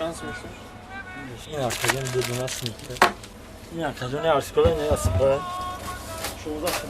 Чанд сум шуд? Ин акаҷон дудуна сумка. Ин акаҷон арскола не асба. 16 сум.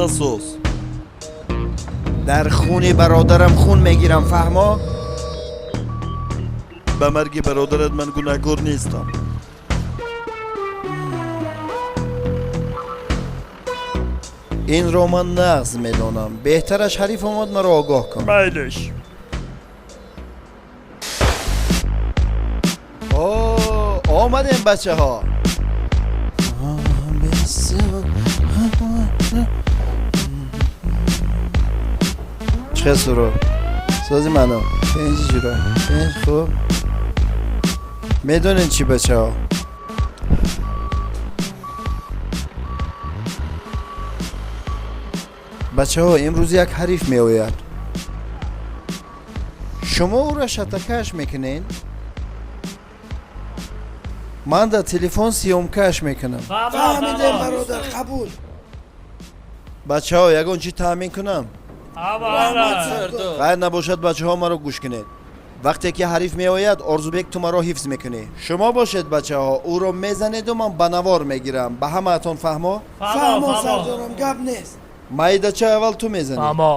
Соз. Дар хуни бародарам хун мегирам, фаҳмо? Ба марги бародарат ман гунаҳкор нестам. Инро ман нағз медонам. Беҳтараш ҳариф омад маро огоҳ кун. Майлиш. О, омадем бачаҳо. Чӣ суро? Сози мано. Пенҷ ҷура. Пенҷ хуб. Медонед чӣ бачаҳо? Бачаҳо, имрӯз як ҳариф меояд. Шумо ӯро шатакаш мекунед? Ман дар телефон съёмкаш мекунам. Фаҳмидем бародар, қабул. Бачаҳо, ягон чӣ таъмин кунам? Ғайр набошад бачаҳо маро гӯш кунед. Вақте ки ҳариф меояд, Орзубек ту маро ҳифз мекунӣ. Шумо бошед бачаҳо, ӯро мезанеду ман ба навор мегирам. Ба ҳамаатон фаҳмо? Фаҳмо сардорам, гап нест. Майдача аввал ту мезанӣ. Фаҳмо.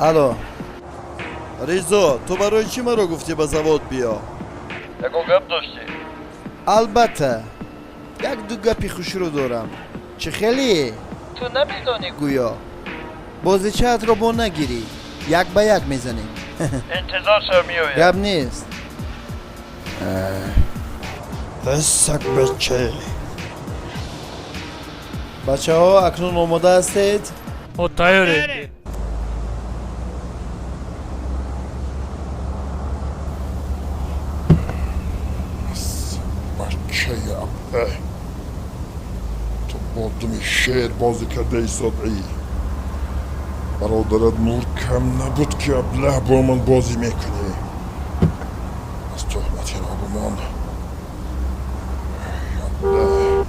Алло. Ризо, ту барои чӣ маро гуфтӣ ба завод биё? Ягон гап доштӣ? Албатта. Як ду гапи хушрӯ дорам. Чӣ хеле? Ту намедонӣ гӯё. Бозичаатро бо нагирӣ. Як ба як мезанем. Интизор шав меояд. Гап нест. Сак бача. Бачаҳо, акнун омода ҳастед? Мо тайёрем. Бачаи аббе, ту бо думи шер бозӣ карда истодӣ. Бародарат нур кам набуд ки аблаҳ бо ман бозӣ мекунӣ. Аз туҳмати ногумон. Аблаҳ.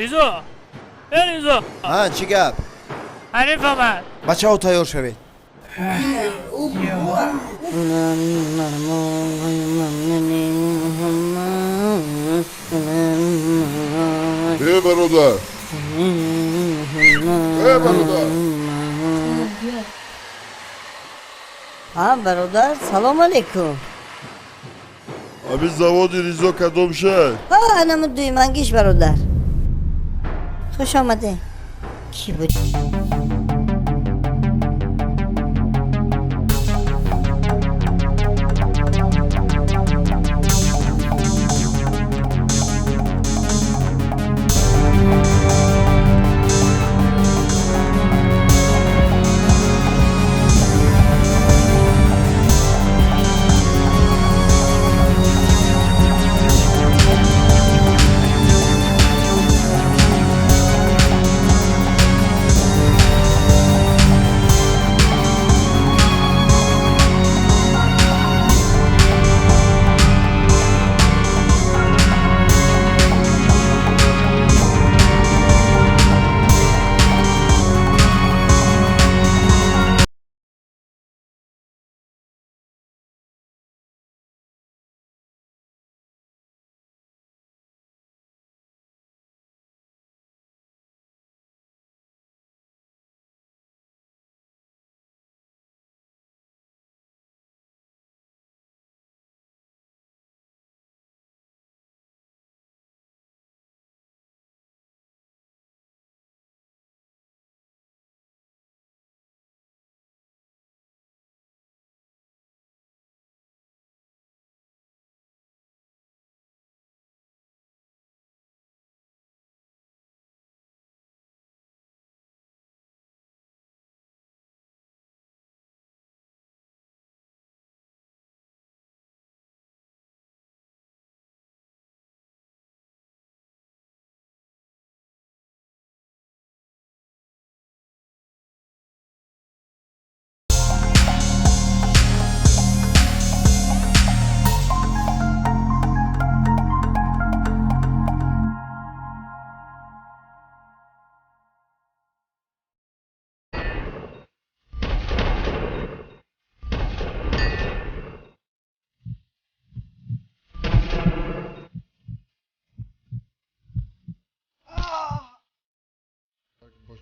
Ризо! Э, Ризо! Ҳа, чӣ гап? Ҳариф омад. Бачаҳо, тайёр шавед. Э, бародар! Э, бародар! Ҳа, бародар, салом алейкум. Аби заводи Ризо кадом шаҳр? Ҳа, анаму дуюмангиш бародар. Хуш омадед. Кӣ буд?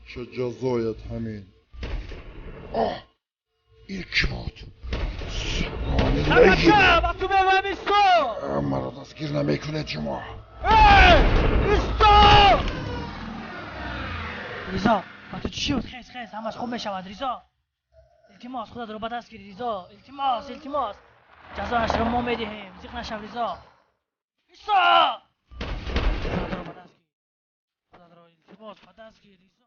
Ча ҷазоят ҳамин. Оҳ, ин кӣ буд? Маро дастгир намекунед шумо. Ризо, ба ту чӣ шуд? Хез, хез, ҳамаш хуб мешавад, Ризо. Илтимос, худатро ба даст гир, Ризо. Илтимос, илтимос. Ҷазояшро мо медиҳем. Зиқ нашав, Ризо. Ризо! Худатро ба даст гир. Худатро илтимос ба даст гир, Ризо.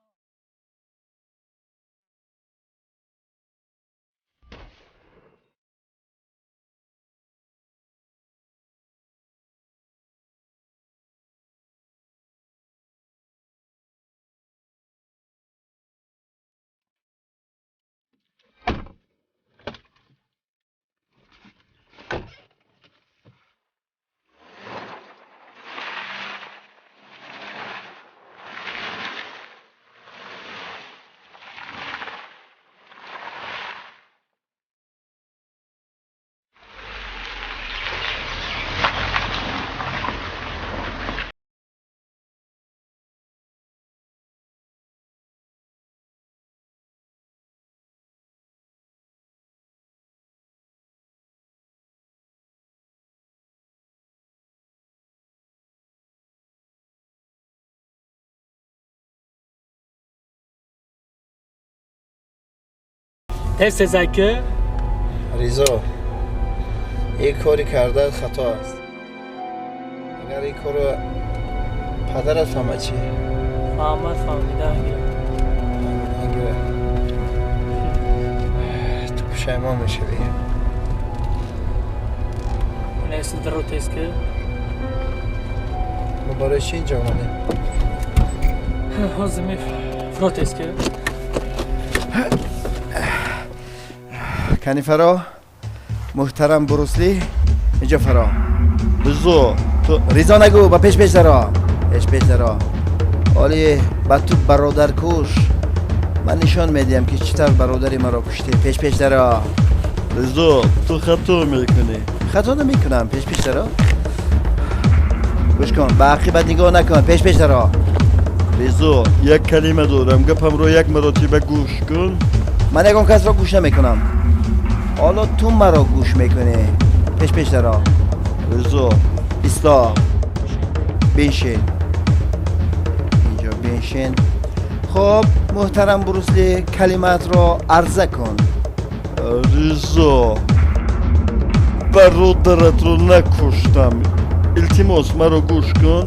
Тез тезаки. Ризо, ин кори кардаат хато аст. Агар ин корро падарат фаҳмад чӣ? Фаҳмад, фаҳмидан гирад. Фаҳмидан гирад. Ту пушаймон мешавӣ. Нест даро тез ки. Мо барои чӣ инҷо омадем? Ҳозир ми фуро тез ки. Кани фаро, муҳтарам Брусли, инҷо фаро. Ризо, ту Ризо нагӯ, ба пеш пеш даро. Пеш пеш даро. Оли ба ту бародаркуш. Ман нишон медиҳам ки чӣ тавр бародари маро куштӣ. Пеш пеш даро. Ризо, ту хато мекунӣ. Хато намекунам, пеш пеш даро. Гӯш кун, ба ақибат нигоҳ накун, пеш пеш даро. Ризо, як калима дорам, гапамро як маротиба гӯш кун. Ман ягон касро гӯш намекунам. Ҳоло ту маро гӯш мекунӣ. Пеш пеш даро. Ризо, исто. Биншин. Инҷо биншин. Хуб, муҳтарам Брусли, калимаатро арза кун. Ризо, бародаратро накуштам. Илтимос, маро гӯш кун.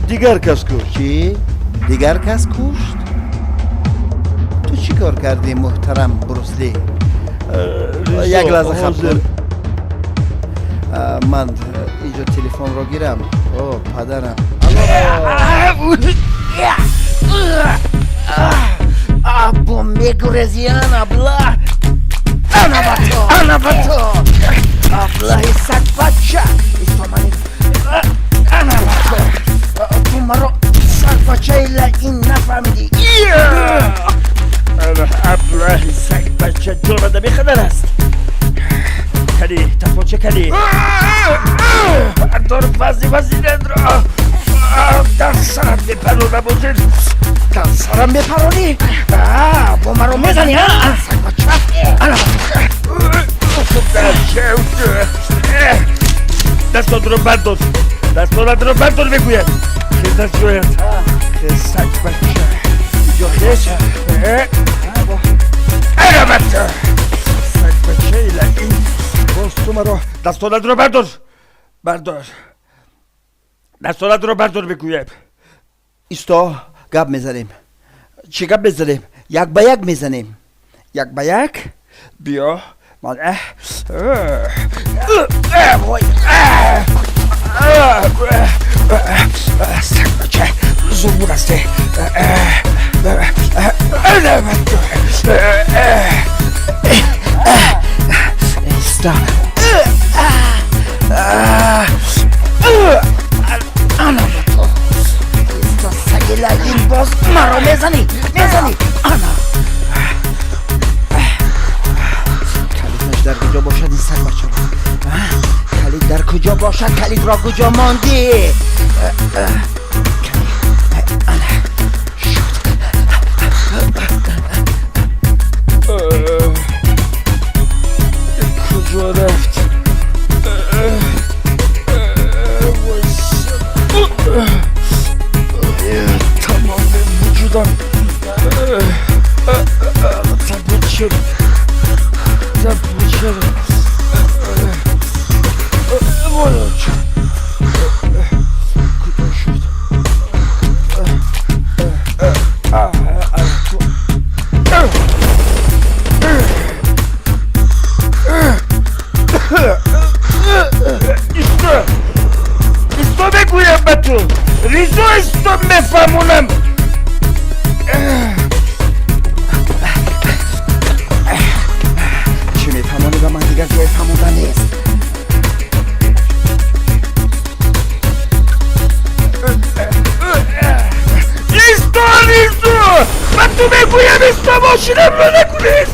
Дигар кас кушт. Чӣ? Дигар кас кушт? Ту чӣ кор кардӣ, муҳтарам Брусли? Як лаҳза хаб кун. Ман инҷо телефонро гирам. О, падарам. Або мегурезиан, абла. Ана ба ту, ана ба ту. Аблаҳи сагбача. Истомани. Ана ба ту. Ту маро сагбачаи лаин нафаҳмидӣ. Аблаҳи сагбача ҷонада бехабар аст. Кали, тапоча кали. Бардор вази вазинатро. Дар сарам мепаронам озир. Дар сарам мепаронӣ? Бо маро мезанӣ, а? Сагбача. Ана Дастотро бардор. Дастонатро бардор мегӯям. Хез аз ҷоят. Хез сагбача. Инҷо хез. Ана ба ту. Сагбачаи лаин. Боз ту маро дастонатро бардор. Бардор. Дастонатро бардор мегӯям. Исто, гап мезанем. Чӣ гап мезанем? Як ба як мезанем. Як ба як? Биё. Ман сагбача зур будасте. Исто. Ана ба ту. Исто, саги лаин, боз маро мезанӣ, мезанӣ. Ана. Калидаш дар куҷо бошад ин сагбачаро? Калид дар куҷо бошад? Калидро куҷо мондӣ? Ана. ту мефаҳмонам. Чӣ мефаҳмонӣ ба ман? Дигар ҷои фаҳмонда нест. Исто, Ризо, ба ту мегӯям, исто, мошинамро накунед.